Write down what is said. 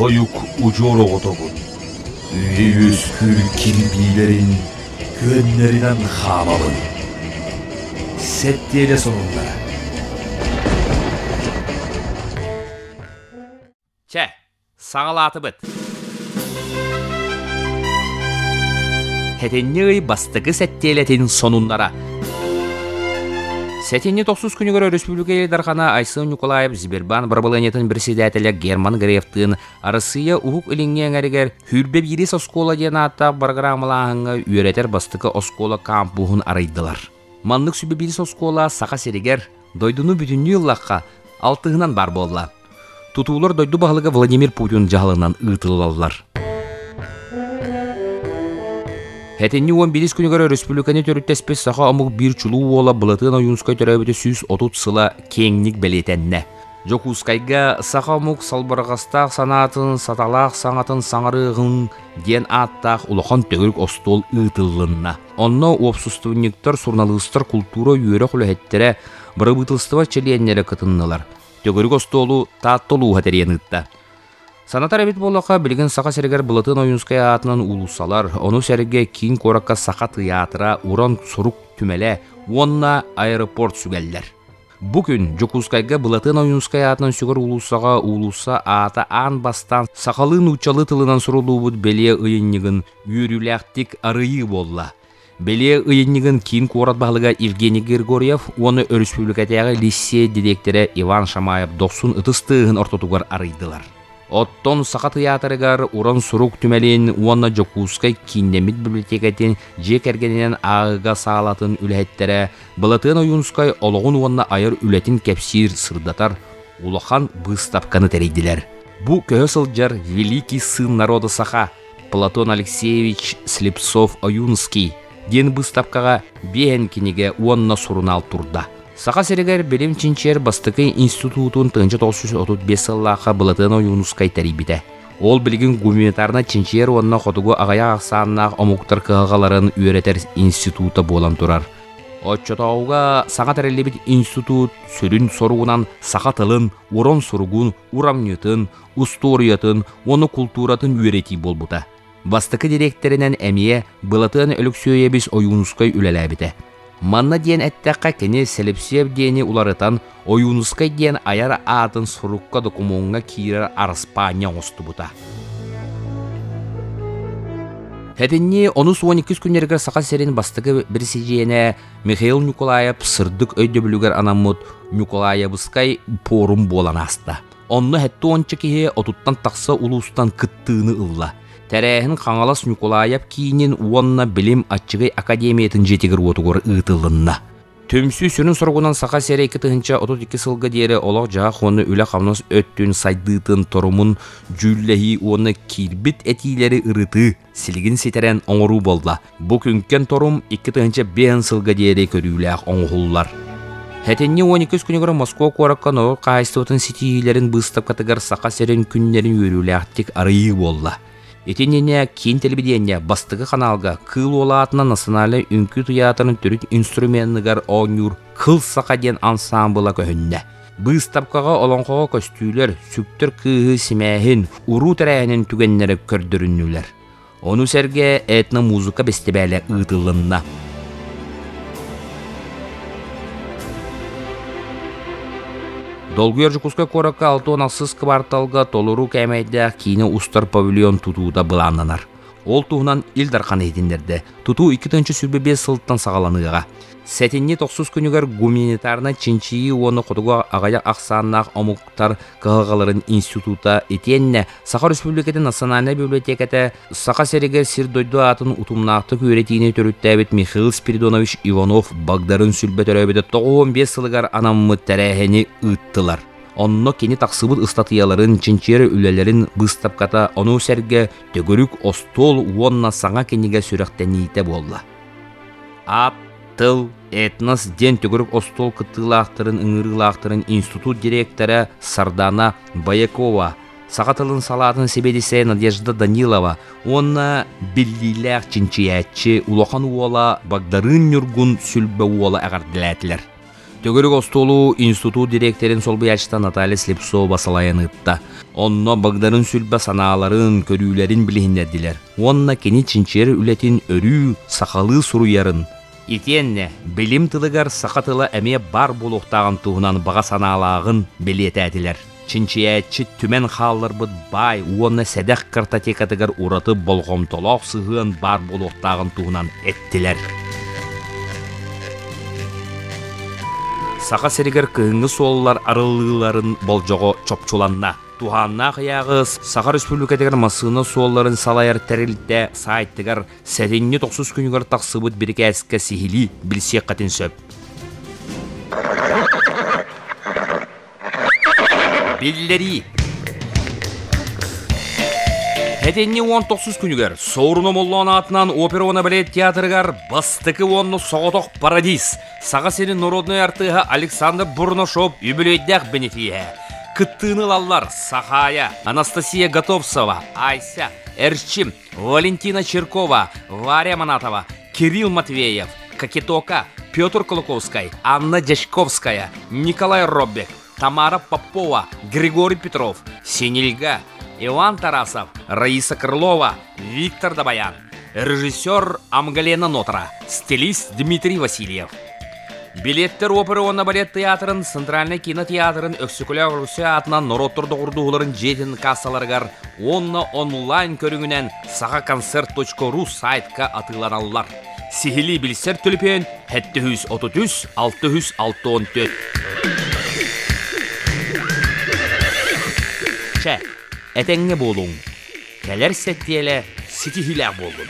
Тойук удьуор оҕотобун, үйэ үөскүүр кирбиилэрин күөннэринэн хаамабын. Сэттиэлэ сонуннара. Чэ, саҕалаатыбыт. Сэтинньи ый бастакы сэттиэлэтин сонуннара. Сэтинньи тохсус күнүгэр өрөспүүбүлүкэ Ил Дархана Айсен Николаев Сбербаан бырабылыанньатын председателэ Герман Грефтыын Арассыыйа Уһук Илиҥҥи эҥэригэр Сүүрбэ биирис оскуола диэн ааттаах бырагыраамалааһыҥҥа үөрэтэр бастакы оскуола кампуһун арыйдылар. Маннык сүбэ биирис оскуола Саха сиригэр, дойдуну бүтүннүү ыллахха, алтыһынан баар буолла. Тутуулар дойду баһылыга Владимир Путин дьаһалынан ыытыллаллар. Сэтинньи 11 күнүгэр өрөспүүбүлүкэни төрүттэспит саха омук биир чулуу уола Былатыан Ойуунскай төрөөбүтэ 130 сыла киэҥник бэлиэтэннэ. Дьокуускайга саха омук салбырҕастаах санаатын, саталаах саҥатын саҥарыаҕыҥ диэн ааттаах улахан төгүрүк остуол ыытыллынна. Онно уопсустубунньуктар, суруналыыстар, култуура, үөрэх үлэһиттэрэ, бырабыыталыстыба чилиэннэрэ кытыннылар. Төгүрүк остуолу Таатта улууһа тэрийэн ыытта. Санатар эбит буоллахха, билигин Саха сиригэр Былатыан Ойуунскай аатынан уулуссалар, ону сэргэ киин куоракка Саха тыйаатыра, Уран сурук түмэлэ уонна аэропорт сүгэллэр. Бу күн Дьокуускайга Былатыан Ойуунскай аатынан сүгэр уулуссаҕа уулусса аата аан бастаан сахалыы-нууччалыы тылынан суруллубут бэлиэ ыйынньыгын үөрүүлээхтик арыйыы буолла. Бэлиэ ыйынньыгын киин куорат баһылыга Евгений Григорьев уонна өрөспүүбүлүкэтээҕи лиссиэй дириэктэрэ Иван Шамаев дохсун ытыс тыаһын ортотугар арыйдылар. Оттон Саха тыйаатырыгар Уран сурук түмэлин уонна Дьокуускай кииннэммит библиотекатын дьиэ кэргэнинэн ааҕыыга саалатын үлэһиттэрэ Былатыан Ойуунускай олоҕун уонна айар үлэтин кэпсиир, сырдатар улахан быыстапканы тэрийдилэр. Бу көһө сылдьар «Великий сын народа саха» Платон Алексеевич Слепцов-Ойунский диэн быыстапкаҕа биэһэн кинигэ уонна сурунаал турда. Саха сиригэр билим чинчийэр бастакы институтун 1935 сыллаахха Былатыан Ойуунускай тэрийбитэ. Ол билигин гуманитарнай чинчийэр уонна хотугу аҕыйах ахсааннаах омуктар кыһалҕаларын үөрэтэр института буолан турар. Оччотооҕуга саҥа тэриллибит институт сүрүн соругунан саха тылын, уран суругун, урамньытын, устуоруйатын уонна култууратын үөрэтии буолбута. Бастакы дириэктэринэн эмиэ Былатыан Өлөксүөйэбис Ойуунускай үлэлээбитэ. Манна диэн эттэххэ, кини Сэлипсиэп диэни уларытан Ойуунускай диэн айар аатын сурукка докумуоҥҥа киирэр араспаанньа оҥостубута. Сэтинньи онус уон иккис күннэригэр Саха сирин бастакы бирисидьиэнэ Михаил Ньукулаев сырдык өйдөбүлүгэр анаммыт Ньукулаевскай пуорум буолан ааста. Онно сэттэ уонча киһи отуттан тахса улуустан кыттыыны ылла. Тэрээһин Хаҥалас Ньукулаайап киинин уонна Билим аччыгый академиятын дьиэтигэр-уотугар ыытылынна. Түмсүү сүрүн соругунан Саха сирэ 2032 сылга диэри олох-дьаһах уонна үлэ-хамнас өттүн сайдыытын торумун дьүүллэһии уонна киирбит этиилэри ырытыы, силигин ситэрэн оҥоруу буолла. Бу күҥкэн торум 2005 сылга диэри көрүүлээх оҥоһуллар. Сэтинньи 12 күнүгэр Москва куоракка норуот хаһаайыстыбатын ситиһиилэрин быыстапкатыгар Саха сирин күннэрин үөрүүлээхтик арыйыы буолла. Ити иннинэ киин телевидение бастакы ханаалга Кыыл Уола аатынан национальнай үҥкүү тыйаатырын төрүт инструменныгар оонньуур Кыл Саха диэн ансаамбыла көһүннэ. Быыстапкаҕа олоҥхоҕо көстүүлэр, сүктэр кыыһы симээһин, уруу тэрээһинин түгэннэрэ көрдөрүннүлэр. Ону сэргэ этно-музыка бэстибээлэ ыытылынна. Долгуйар Дьокуускай куоракка 66 кыбаарталга толору кээмэйдээх киинэ устар павильон тутуута былааннанар. Ол туһунан Ил Дархан иһитиннэрдэ. Тутуу 2025 сылтан саҕаланыаҕа. Сэтинньи тохсус күнүгэр гуманитарнай чинчийии уонна хотугу аҕыйах ахсааннаах омуктар кыһалҕаларын института итиэннэ Саха Республикатын Национальнай библиотеката Саха сиригэр сир-дойду аатын утумнаахтык үөрэтиини төрүттээбит Михаил Спиридонович Иванов Багдарын сүлбэ төрөөбүтэ 95 сылыгар анаммыт тэрээһини ыыттылар. Онно кини тахсыбыт ыстатыйаларын, чинчийэр үлэлэрин быыстапката, ону сэргэ төгүрүк остуол уонна саҥа кинигэ сүрэхтэниитэ буолла. Аат, тыл, этнос диэн төгүрүк остуол кыттыылаахтарын ыҥырыылаахтарын институт директора Сардана Боякова, саха тылын салаатын сэбиэдиссэйэ Надежда Данилова уонна биллиилээх чинчийээччи улахан уола Багдарыын Ньургун Сүлбэ уола эҕэрдэлээтилэр. Төгүрүк остуолу институт дириэктэрин солбуйааччыта Наталья Слепцова салайан ыытта. Онно Багдарын Сүлбэ санааларын, көрүүлэрин билиһиннэрдилэр уонна кини чинчийэр үлэтин өрүү сахалыы суруйарын, итиэннэ билим тылыгар саха тыла эмиэ баар буолуохтааҕын туһунан баҕа санаалааҕын бэлиэтээтилэр. Чинчийээччи түмэн хаалларбыт баай уонна сэдэх картотекатыгар ураты болҕомтолоох сыһыан баар буолуохтааҕын туһунан эттилэр. Саха сиригэр кыһыҥҥы суоллар арыллыыларын болдьоҕо чопчуланна. Туһааннаах ыйааҕы Саха Республикатыгар массыына суолларын салайар тэрилтэ саайтыгар сэтинньи тохсус күнүгэр тахсыбыт бирикээскэ сиһилии билсиэххитин сөп. Биллэрии. Этинни 19 күнүгэр Соурун Омоллоон аатынан опера уонна балет театрыгар бастакы уонна соҕотох парадиз Саха сирин народнай артыыһа Александр Бурнашов үбүлүөйдээх бенефиһэ. Кыттыыны ылаллар Сахаайа, Анастасия Готовцева, Айся, Эрчим, Валентина Чиркова, Варя Манатова, Кирилл Матвеев, Кокетока, Петр Кулаковскай, Анна Дьячковская, Николай Роббек, Тамара Попова, Григорий Петров, Синильга, Иван Тарасов, Раиса Крылова, Виктор Дабаян, режиссер Амгалена Нотра, стилист Дмитрий Васильев. Билеттер опера уонна балет театрын Центральный кинотеатрын Өксөкүлээх Руся аатынан норуоттар доҕордуһууларын дьиэтин кассаларыгар уонна онлайн көрүҥүнэн сахаконцерт.ру сайтка атыыланаллар. Сиһилии билсэр төлөпүөн 733 664. Чэ, этэҥҥэ буолуҥ. Кэлэр сэттиэлэ ситиһиилээх буоллун.